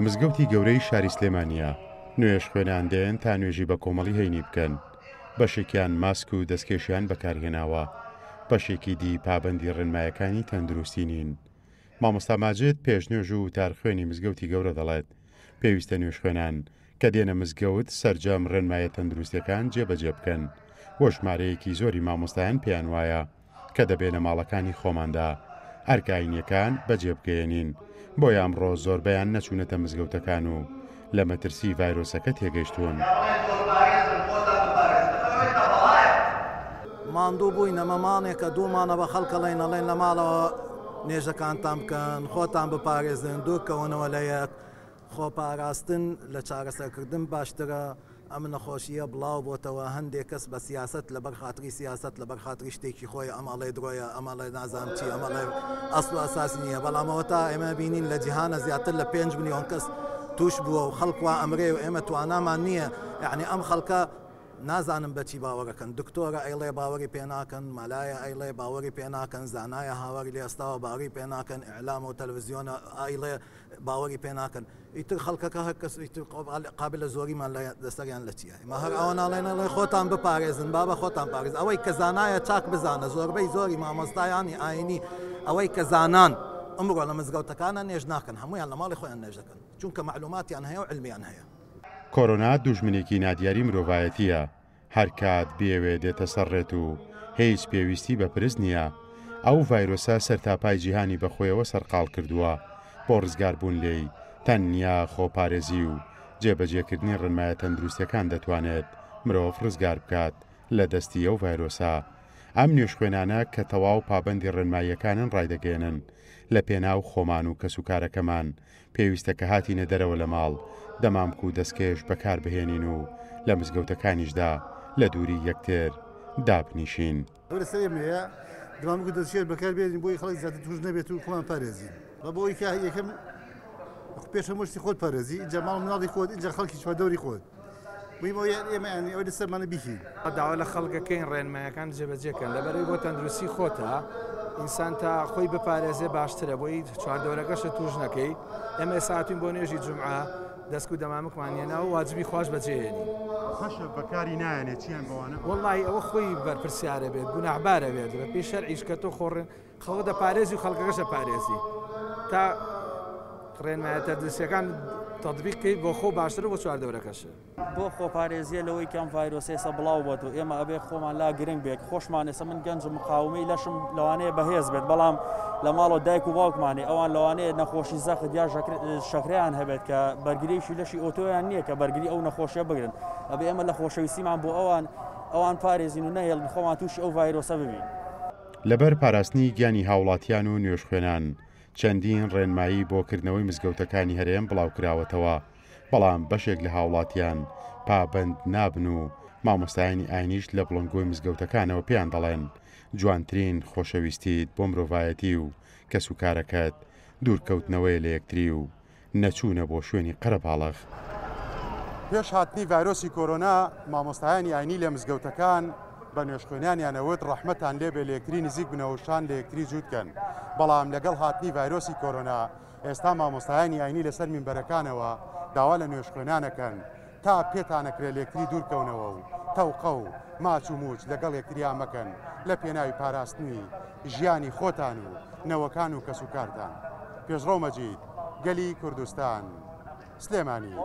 مزگەوتی گەورەی شاری سلێمانییە، نوێژخوێنان دێن تا نوێژی بەکۆمەڵی هەینی بکەن، بەشێکیان ماسک و دەستکێشیان بەکارهێناوە، بەشێکی دی پابەندی ڕێنمایەکانی تەندروستی نین. مامۆستا ماجد پێشنوێژ و وتارخوێنی مزگەوتی گەورە دەڵێت، پێویستە نوێژخوێنان کە دێنە مزگەوت سەرجەم ڕێنمایە تەندروستیەکان جێبەجێ بکەن و ژمارەیەکی زۆری مامۆستایان پێیان وایە کە دەبێ لە ماڵەکانی خۆماندا ئەرکە ئاینیەکان بەجێ بگەیەنین، بۆیە ئەمڕۆ زۆربەیان نەچوونەتە مزگەوتەکان و لە مەترسی ڤایرۆسەکە تێگەیشتوون. ماندوو بووین ئەمە مانێکە دوو مانە بە خەڵک ئەڵێین ئەڵێن لە ماڵەوە نوێژەکانتان بکەن خۆتان بپارێزن دوور کەونەوە لە یەک خۆپاراستن لە چارەسەرکردن باشترە ئەم نەخۆشییە بڵاو بۆتەوە هەندێک کەس بە سیاسەت لەبەر خاتری سیاسەت لەبەر خاتری شتێکی خۆی ئەم ئەڵێ درۆیە ئەم ئەڵێ نازانم چی ئەم ئەڵێ ئەسڵ و ئەساس نییە بەڵام ئەوەتا ئێمە بینین لە جیهانە زیاتر لە 5 ملیۆن کەس توش بووە و خەڵک وا ئەمرێ و ئێمە توانامان نییە یعنی ئەم خەڵکە نازانم بەچی باوەڕەکەن دکتۆرە ئەیڵێ باوەری پێ ناکەن مەلایە ئەیڵێ باوەری پێ ناکەن زانایە هاواری لێ ئەستاوە باوەری پێ ناکەن ئیعلام و تەلەڤزیۆنە ئەیڵێ باوەری پێ ناکەن ئیتر خەڵکەکە هەر کەس ئیتر قابلە زۆریمان لە دەسەریان لە چییە ئێمە هەر ئەوە ناڵێن ئەڵێ خۆتان بپارێزن بابە خۆتان پارێز ئەوەی کە زانایە چاک بزانە زۆربەی زۆری مامۆستایانی ئاینی ئەوەی کە زانان ئەمڕۆ لە مزگەوتەکانە نێژ ناکەن هەمویان لە ماڵی خۆیان نێژ دەکەن چونکە مەعلوماتیان هەیە و علمیان هەیە. کۆرۆنا دوژمنێکی نادیاری مرۆڤایەتییە، هەر کات بیەوێ دێتە سەر ڕێت و هیچ پێویستی بە پرس نییە. ئەو ڤایرۆسە سەرتاپای جیهانی بە خۆیەوە سەرقاڵ کردووە، بۆ ڕزگار بوون لێی تەنیا خۆپارێزی و جێبەجێکردنی ڕێنمایە تەندروستیەکان دەتوانێت مرۆڤ ڕزگار بکات لە دەستی ئەو ڤایرۆسە. ئەم نوێژخوێنانە کە تەواو پابەندی ڕێنماییەکانن ڕایدەگەیەنن لە پێناو خۆمان و کەسوکارەکەمان پێویستە کە هاتینە دەرەوە لە ماڵ، دەمامک و دەستکێش بەکار بهێنین و لە مزگەوتەکانیشدا لە دووری یەکتر دابنیشین. ئەوە لەسەر ئێمەیە دەمامک و دەستکێش بەکار بێنین بۆی خەڵک زیاتر تووش نەبێت و خۆمان پارێزین. بە بۆی کە یەکەم پێش هەموو شتی خۆت پارێزی ئینجا ماڵ مناڵی خۆت ئینجا خەڵکی چواردەوری خۆت. ئێمە یانی ئەوەی لەسەرمانە بیکەین. داوا لە خەڵک ئەکەین ڕێنمایەکان جێبەجێ کەن لەبەرئەوەی بۆ تەندروستی خۆتە ئینسان تا خۆی بپارێزێ باشترە بۆی چواردەورەکەشت توش نەکەی ئێمە ئێستا هاتوین بۆ نوێژی جومعە دەسک و دەمامکمان هێنا و واجبی خواش بەجێهێنین. باشە بەکاری نایەنێ چیان بەوانە؟ وەڵاهی ئەوە خۆی بەرپرسیارە بێت گوناحبارە بێت بەپێی شەرعیش کە تۆ خۆ خەڵک دەپارێزی و خەڵکەکەش دەپارێزی تا ڕێنمایە تەندروستیەکان تەطبیق کەیت بۆ خۆ باشترە بۆ چواردەورەکەشت. بۆ خۆپارێزیە لەوەی کە ئەم ڤایرۆسە ئێستا بڵاو بۆتەوە ئێمە ئەبێ خۆمان لا گرنگ بێت خۆشمان ئێستا من گەنجم مقاومەی لەشم لەوانەیە بەهێز بێت بەڵام لە ماڵەوە دایک و باوکمانی ئەوان لەوانەیە نەخۆشی زەخت یا شەکریان هەبێت کە بەرگریی لەشی ئۆتۆیان نییە کە بەرگری ئەو نەخۆشیە بگرن ئەبێ ئێمە لە خۆشەویستیمان بۆ ئەوان ئەوان پارێزین و نەهێڵن خۆمان تووشی ئەو ڤایرۆسە ببین. لەبەر پاراستنی گیانی هاوڵاتیان و نوێژخوێنان، چەندین ڕێنمایی بۆ کردنەوەی مزگەوتەکانی هەرێم بڵاوکراوەتەوە، بەڵام بەشێک لە هاوڵاتیان پابەند نابن و مامۆستایانی ئاینیش لە بڵندگۆی مزگەوتەکانەوە پێیان دەڵێن جوانترین خۆشەویستیت بۆ مرۆڤایەتی و کەسوکارەکەت دوورکەوتنەوەیە لە یەکتری و نەچوونە بۆ شوێنی قەرەباڵغ. پێش هاتنی ڤایرۆسی کۆرۆنا مامۆستایانی ئاینی لە مزگەوتەکان بە نوێژخوێنانیان ئەوت ڕەحمەتان لێبێ لە یەکتری نزیک بنەوە شان لە یەکتری جووت کەن، بەڵام لەگەڵ هاتنی ڤایرۆسی کۆرۆنا ئێستا مامۆستایانی ئاینی لەسەر مینبەرەکانەوە داوا لە نوێژخوێنان ئەکەن تا پێتان ئەکرێ لێکتری دوور کەونەوە و تەوقە و ماچ و موچ لەگەڵ یەکتریا مەکەن لە پێناوی پاراستنی ژیانی خۆتان و نەوەکان و کەسوکارتان. پێشڕەو مەجید، گەلی کوردستان، سلێمانی.